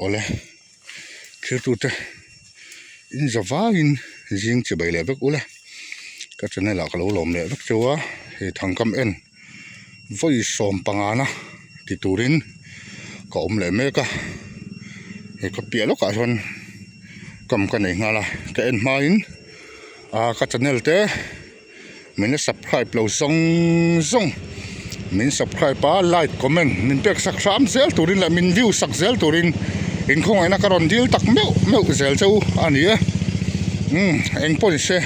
Awle thiltute in za vangin zing chibai leh vek ula ka channel ah ka lo lawm leh vek cheu a hei thangkam en vawi 15 na ti turin ka awm leh mek a hei ka piah lawkah chuan kam ka nei nghal a ka en hmain ah ka channel te. Min la subscribe lo zawng zawng min subscribe a like comment min pek sak hram zel turin leh min view sak zel turin in khawngaihna ka rawn dil tak meuh meuh zel che u a ni e umm eng pawh ni se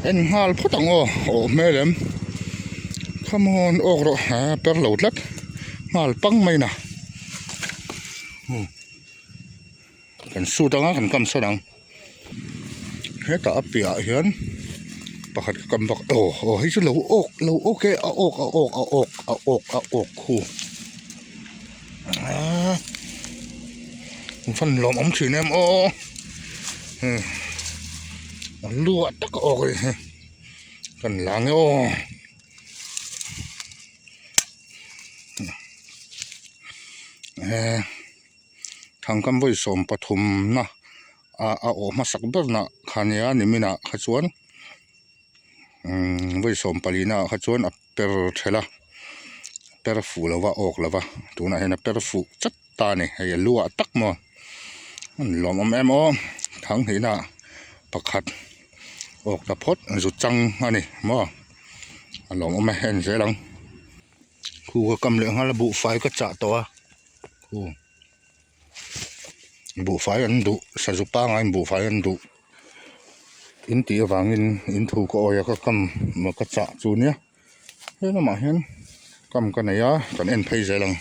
en nghal phawt ang aw awh hmel em come on awk rawh a per lo tlat nghal pang mai na umm. Kan sut anga kan kam sawn ang hetah a piahah hian pakhat ka kam bawk aw aw hei chu lo awk lo awk e a awk a awk a awk a awk a awk khu aaa van lawm awm thin em aw hmm a luah tak a awk a ni hi kan la ang e aw. Thangkam vawi 13 na a a awh hmasak ber na kha nia nimin ah kha chuan umm vawi 14 na ah kha chuan a per thelh a per fuh lo va awk lo va tunah hian a per fuh chat ta a ni hei a lu ah tak maw a ni lawm awm em aw thang hnihna ah pakhat awk ta phawt zu chang a ni maw a lawm awm e en zel ang khu ka kam leh nghal a buhfai ka chah tawh a. Buhfai an duh sazu pangai in buhfai an duh in tih avangin in thu ka awih a ka kam ka chah chu nia he lamah hian kam ka nei a kan en phei zel ang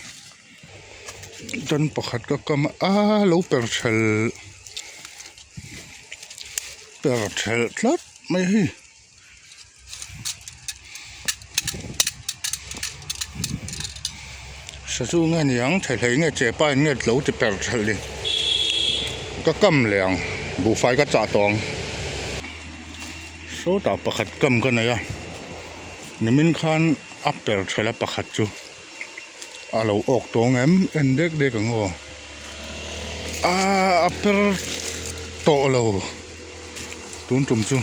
chuan pakhat ka kam a lo per thelh per thelh tlat mai hi. Sazu nge niang theihlei nge che pa in nge lo ti per thelh ni ka kam leh ang buhfai ka chah tawh ang sawtah pakhat kam ka nei a nimin khan a per thelh a pakhat chu a lo awk tawng em en dek dek ang aw aaa a per tawh lo. Tun tum chu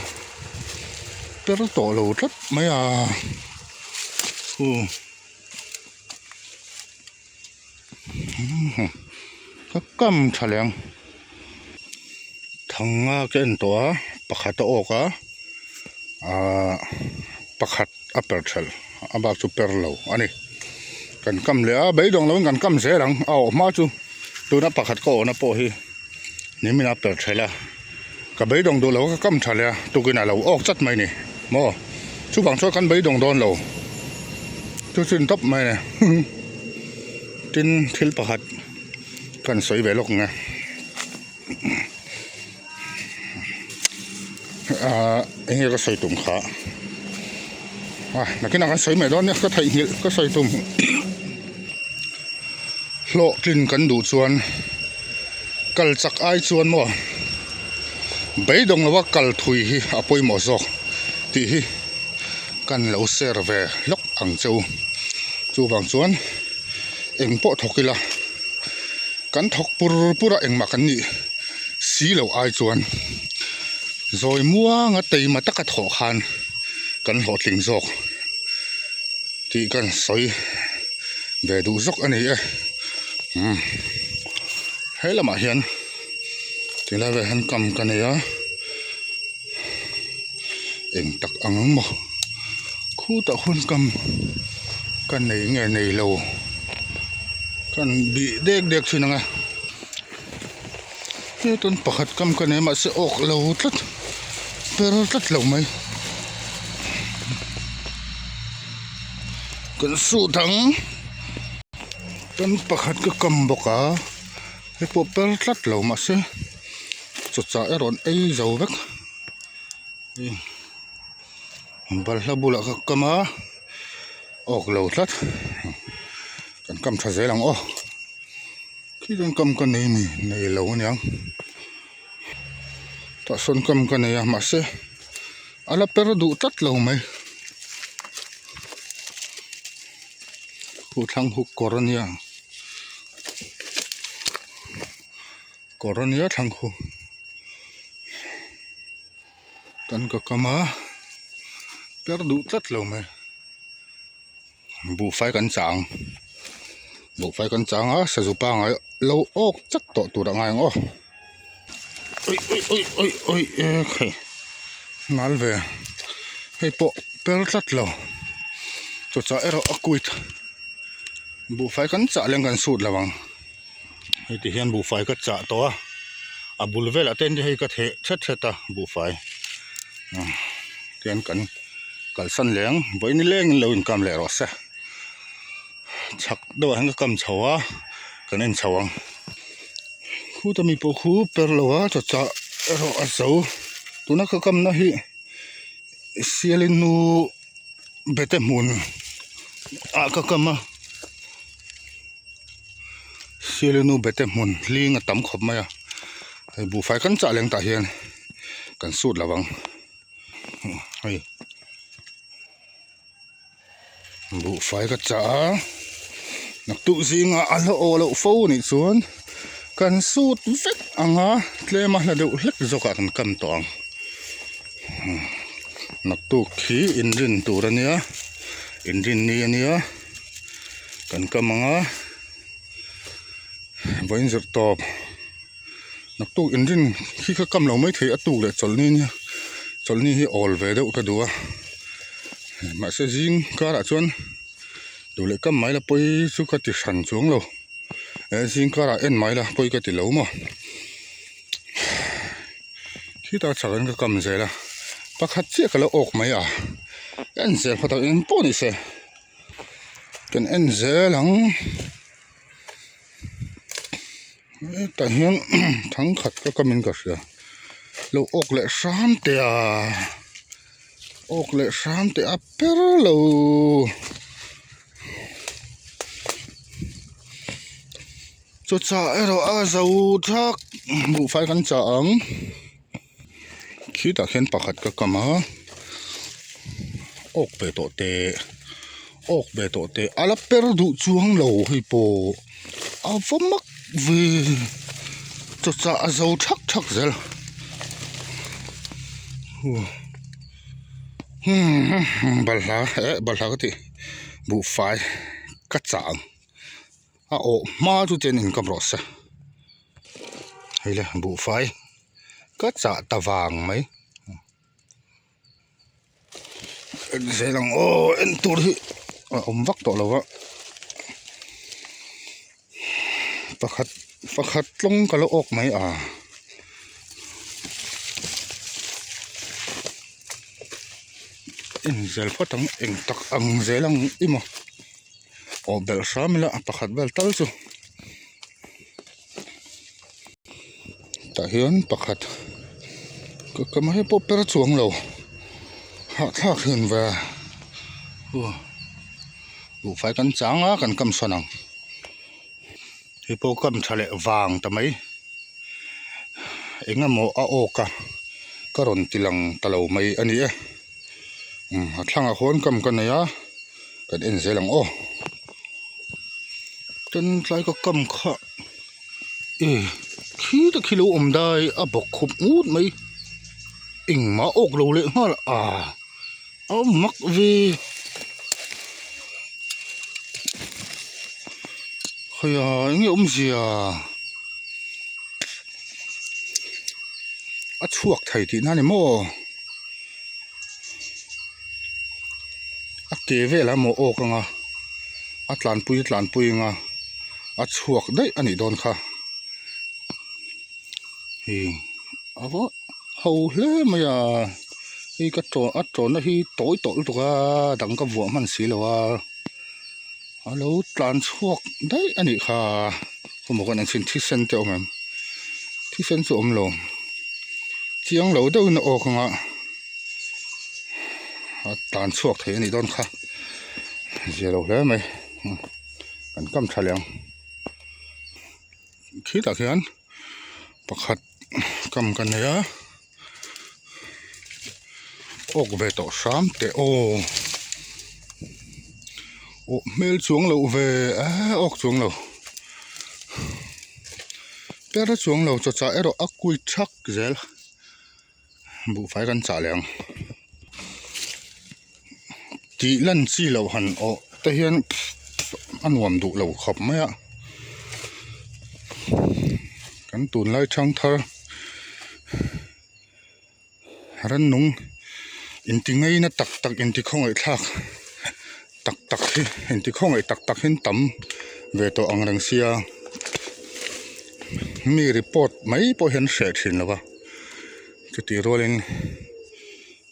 per tawh lo tlat mai a ka kam tha leh ang thanga ka en tawh a pakhat a awk a ahh pakhat a per thelh a bak chu per lo a ni kan kam leh a beidawng lovin kan kam zel ang a awh hma chu tuna pakhat ka awhna pawh hi. Nimin a per thelh a, ka beidawng duh lo a ka kam tha leh a, tukin a lo awk chat mai ni maw, chuvang chuan kan beidawng dawn lo chu chin tawp mai a ni tin thil pakhat kan sawi ve lawk ang e ahh eng nge ka sawi tum kha ah nakinah kan sawi mai dawn nia ka theihnghilh ka sawi tum. Hlawhtlin kan duh chuan kal chak ai chuan maw beidawng lova kal thui hi a pawimawh zawk tih hi kan lo share ve hlawk ang che u. Chuvang chuan eng pawh thawk ila kan thawk pur pur a engmah kan nih si loh ai chuan zawi muanga teima taka thawh khan kan hlawhtling zawk tih kan sawi. Ve duh zawk a ni e umm he lamah hian tilai velah hian kam ka nei a eng tak ang ang maw khutah khuan kam ka nei nge nei lo kan bih dek dek thin ang e hetan pakhat kam ka nei a mahse awk lo tlat per tlat lo mai. Kan suit ang kan pakhat ka kam bawk a hei pawh per tlat lo mahse chawchah erawh an ei zo vek balhla bulah ka kam a awk lo tlat kan kam tha zel ang aw khi chuan kam ka nei ni nei lo aniang tah sawn kam ka nei a mahse a la per duh tlat lo mai huhthlang huk kawr ania. Kawr ania thlang khu kan ka kam a per duh tlat lo mai buhfai kan chang buhfai kan chang a sazu pangai lo awk chak tawh tur a ngai ang aw ui ui ui ui ui e khai nal ve hei pawh per tlat lo chawchah erawh a kuit buhfai kan chah leng kan sut lo ang. Hei ti hian buhfai ka chah tawh a a bul velah te hei ka theh thet thet a buhfai tian kan kalsan leh ang vawiin nilengin lo inkam leh rawh se chhak deuhah hian ka kam chho a kan en chho ang khuta mi pawh khu per lo a chawchah erawh a zo tuna ka kamna hi sialin nu bete hmun ah ka kam a. Sialinu bete hmun hling a tam khawp mai a hei buhfai kan chah leng tah hian kan sut lo ang hei buhfai ka chah a naktuk zingah a la aw loh fo anih chuan kan sut vek ang a tlem a hla deuh hlek zawk ah kan kam tawh ang naktuk hi inrin tur a nia inrin ni a nia. Kan kam ang a vawiin zirh tawp naktuk inrin khi kha kam lo maithei a tuk leh chawlhni nia chawlhni hi awl ve deuh ka duh a mahse zing karah chuan duh leh kam mai la pawi chu ka ti hran chuang lo eh zing karah en mai la pawi ka ti lo maw khitah chhak in ka kam zel a pakhat chiah ka lo awk mai a en zel phawt ang eng pawh ni se. Kan en zel ang hetah hian thangkhat ka kam in ka hria lo awk leh hram teh a awk leh hram teh a ber lo chawchah erawh a zo thak buhfai kan chah ang. Khitah khian pakhat ka kam a awk ve tawh teh awk ve tawh teh a la per duh chuang lo hei pawh a va mak ve chawchah a zo thak thak zel balhla eh balhla ka tih buhfai ka chah ang a awh hma chu chuan in kam rawh se hei le buhfai. Ka chah ta vang mai en zel ang aw en tur hi a awm vak tawh lo a pakhat pakhat tlawng ka lo awk mai a en zel phawt ang eng tak ang zel ang i maw awh belh hram ila pakhat vel tal chu. Tah hian pakhat ka ka mai pawh per chuang lo hahthlak hian ve aw buhfai kan chang a kan kam sawn ang hei pawh kam tha leh vang ta mai eng emaw a awk a ka rawn ti lang ta lo mai a ni e umm a thlangah khuan kam ka nei a kan en zel ang aw. Tin tlai ka kam kha e khi te khi lo awm dai a bawk khup ngut mai engmah awk lo leh nghal a a mak ve hei a enge awmzia a chhuak thei tihna a ni maw a ke velah emaw awk anga a tlanpui tlanpui anga a chhuak daih a nih dawn kha hei a va ho hle mai a hei ka tawn a tawnna hi tawi tawh lutuk a dang ka vuah hman si lo a a lo tlan chhuak daih a nih kha khawmaw kan en chhin thisen te a awm em thisen chu a awm lo chiang lo deuhin a awk anga. A tlan chhuak thei a nih dawn kha zia lo hle mai kan kam tha leh ang khitah khian pakhat kam ka nei a awk ve tawh hram teh aw awh hmel chuang loh ve eh awk chuang lo. Per a chuang lo chaw chah erawh a kui thak zel buhfai kan chah leh ang tih lan chi loh han awh te hian a nuam duh lo khawp mai a kan tunlai thangthar rannung inti ngaina tak tak inti khawngaih thlak tak tak hi inti khawngaih tak tak hi an tam ve tawh ang reng sia mi report mai pawh hi an hreh thin lo va chutih rualin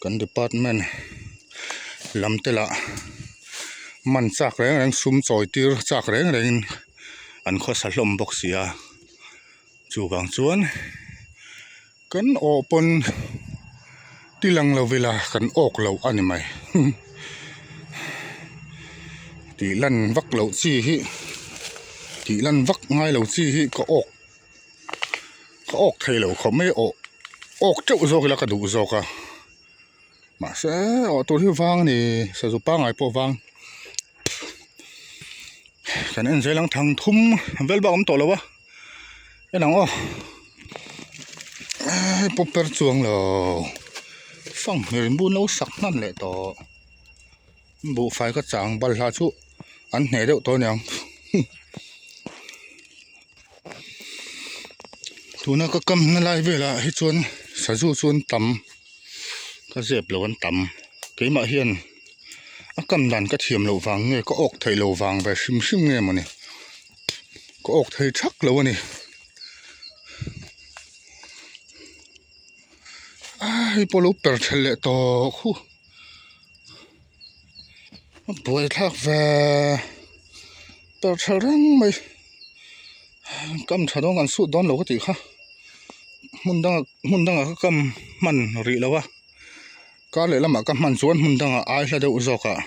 kan department lam te lah man chak reng reng sum chawi tir chak reng rengin an khawsa hlawm bawk si a chuvang chuan. Kan awh pawn ti lang lo ila kan awk loh a ni mai tih lan vak loh chi hi tih lan vak ngai lo chi hi ka awk ka awk thei lo khawp mai awh awk teuh zawk ila ka duh zawk a mahse awh tur hi vang a ni sazu pangngai pawh vang kan en zel ang thang thum vel bak a awm tawh lo a. En ang aw hei pawh per chuang lo fanghmir in bun lo sak hnan leh tawh buhfai ka chang balhla chu an hneh deuh tawh aniang tuna ka kam na lai velah hi chuan sazu chu an tam ka zep lo an tam keimah hian a kam dan ka thiam loh vang nge ka awk theih loh vang ve hrim hrim nge mawni. Ka awk thei thak lo a ni a hei pawh lo per thelh leh tawh khu a buai thlak ve per thelh reng mai kam tha dawn kan sut dawn lo ka tih kha hmun dangah hmun dangah ka kam hman rih lo a kar leh lamah ka hman chuan hmun dangah ai hla deuh zawkah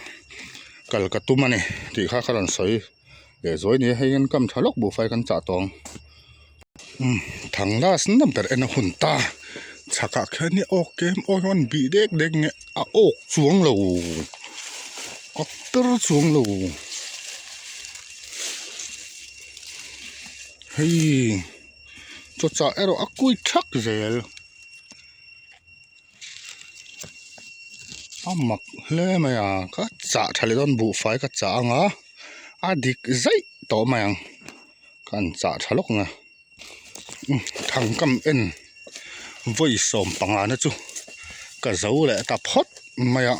kal ka tum a ni tih kha ka rawn sawi. Leh zawi ni hei hian kam tha lawk buhfai kan chah tawng umm thang last na ber en a hun ta chhakah khian hi a awk kem awk hian bih dek dek nge a awk chuang lo a per chuang lo hei chaw chah erawh a kui thak zel. A mak hle mai a ka chah tha leh dawn buhfai ka chah ang a a dik zaih tawh mai ang ka han chah tha lawk ang a thangkam en vawi sawm panga na chu ka zo leh ta phawt mai a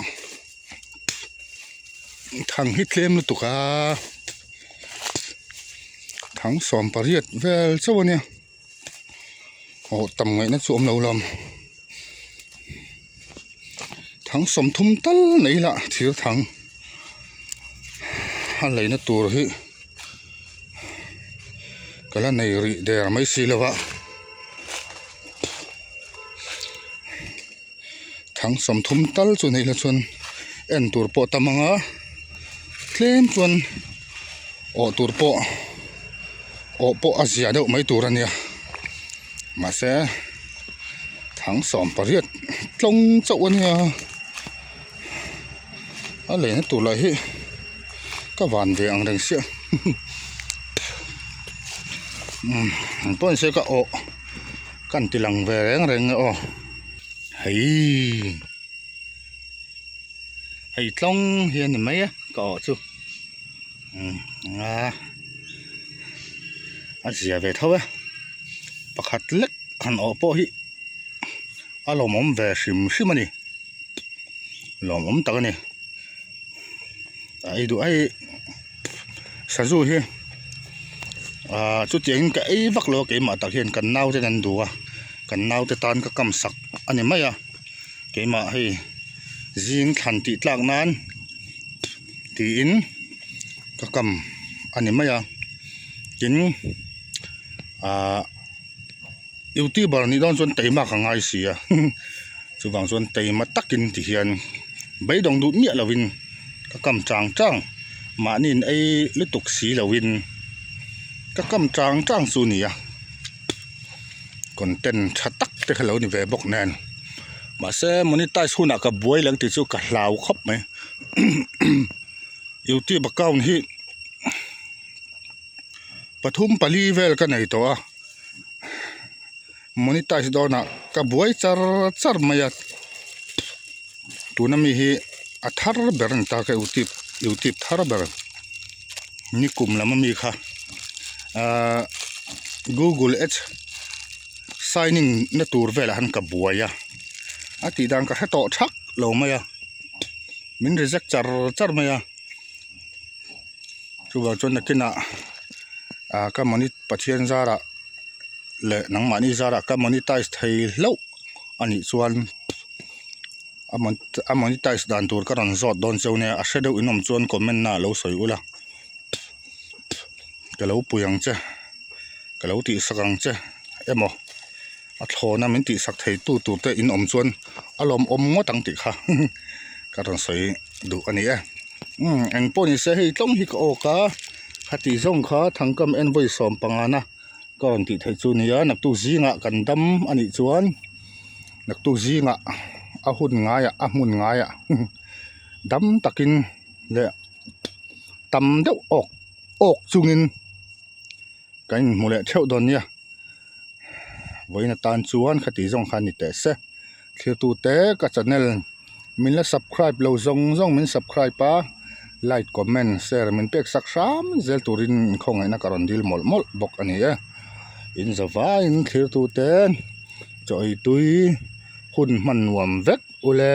thang hi tlem lutuk a thang sawm pariat vel chauh a nia. Aw tam ngaihna chu awm lo lam thang sawmthum tal nei ila thir thang a leina tur hi ka la nei rih der mai si lo a thang sawmthum tal chu nei ila chuan en tur pawh tam ang a tlem chuan awh tur pawh awh pawh a zia deuh mai tur a nia mahse thang sawm pariat tlawng chauh a nia a lehna tur lah hi ka van ve ang reng sia umm engpawh ni se ka awh. Kan ti lang ve reng reng e aw hei hei tlawng hi a ni mai a ka awh chu umm a a zia ve tho e pakhat lek han awh pawh hi a lawmawm ve hrim hrim a ni lawmawm tak a ni a ei duh ai sazu hi ah chutiangin ka ei vak lo a keimah tak hian kan naute an duh a kan naute tan ka kam sak a ni mai a keimah hei zing thlan tih tlak nan tiin ka kam a ni mai a tin ah. Youtuber nih dawn chuan taima ka ngai si a chuvang chuan taima takin ti hian beidawng duh miah lovin ka kam chang chang mahni in ei lutuk si lovin ka kam chang chang chu a ni a content tha tak te kha lo ni ve bawk nen mahse monetize hunah ka buai leh ang tih chu ka hlau khawp mai youtube account hi pathum pali vel ka nei tawh a. Monetize dawnah ka buai char char mai a, tuna mi hi a thar ber a ni ta ka youtube youtube thar ber nikum lam ami kha ahh google ads signing na tur velah khan ka buai a, a tih dan ka hre tawh thak lo mai a, min reject char char mai a, chuvang chuan nakinah ah ka moni Pathian zarah. leh nangmahni zarah ka monetize thei hlauh a nih chuan a mon a monetize dan tur ka rawn zawt dawn cheu nia a hre deuh in awm chuan comment na lo sawi ula ka lo pui ang che ka lo tihsak ang che emaw a thlawna min tihsak thei tu tur te in awm chuan a lawmawm ngawt ang tih kha ka rawn sawi duh a ni e umm engpawh ni se hei tlawng hi ka awk a khati zawng kha thangkam en vawi 15 na. Ka rawn tih theih chu nia naktuk zingah kan dam a nih chuan naktuk zingah a hun ngaiah a hmun ngaiah dam takin leh tam deuh awk awk chungin kan inhmu leh theuh dawn nia vawiin atan chuan khati zawng kha a ni teh se thiltute ka channel. Min la subscribe lo zawng zawng min subscribe a, like, comment, share min pek sak hram zel turin khawngaihna ka rawn dil mawlh mawlh bawk a ni e. In zavaiin thlirtute chaw ei tui hun hman nuam vek ule.